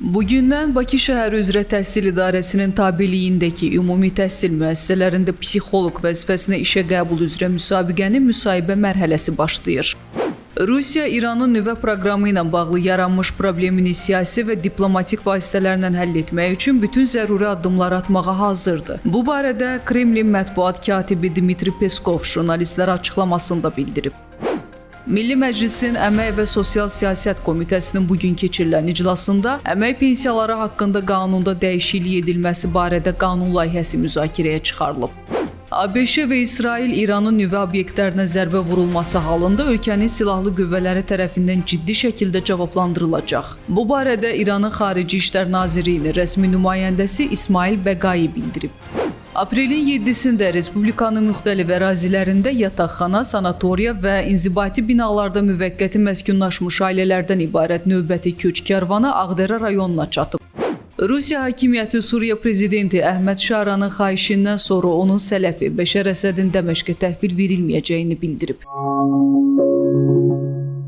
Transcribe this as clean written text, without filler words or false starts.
Bugündən Bakı şəhəri üzrə Təhsil İdarəsinin tabeliyindəki ümumi təhsil müəssisələrində psixoloq vəzifəsinə işə qəbul üzrə müsabiqənin müsahibə mərhələsi başlayır. Rusiya İranın nüvə proqramı ilə bağlı yaranmış problemini siyasi və diplomatik vasitələrlə həll etmək üçün bütün zəruri addımları atmağa hazırdır. Bu barədə Kremlin mətbuat katibi Dmitri Peskov jurnalistlərə açıqlamasında bildirib. Milli Məclisin Əmək və Sosial Siyasət Komitəsinin bu gün keçirilən iclasında əmək pensiyaları haqqında qanunda dəyişiklik edilməsi barədə qanun layihəsi müzakirəyə çıxarılıb. ABŞ və İsrail İranın nüvə obyektlərinə zərbə vurulması halında ölkənin silahlı qüvvələri tərəfindən ciddi şəkildə cavablandırılacaq. Bu barədə İranın Xarici İşlər Nazirliyinin rəsmi nümayəndəsi İsmail Bəqai bildirib. Aprelin 7-sində respublikanın müxtəlif ərazilərində yataqxana, sanatoriya və inzibati binalarda müvəqqəti məskunlaşmış ailələrdən ibarət növbəti köç karvanı Ağdərə rayonuna çatıb. Rusiya hakimiyyəti Suriya prezidenti Əhməd Şaranın xahişindən sonra onun sələfi Bəşər Əsədin Dəməşqə təhvil verilməyəcəyini bildirib.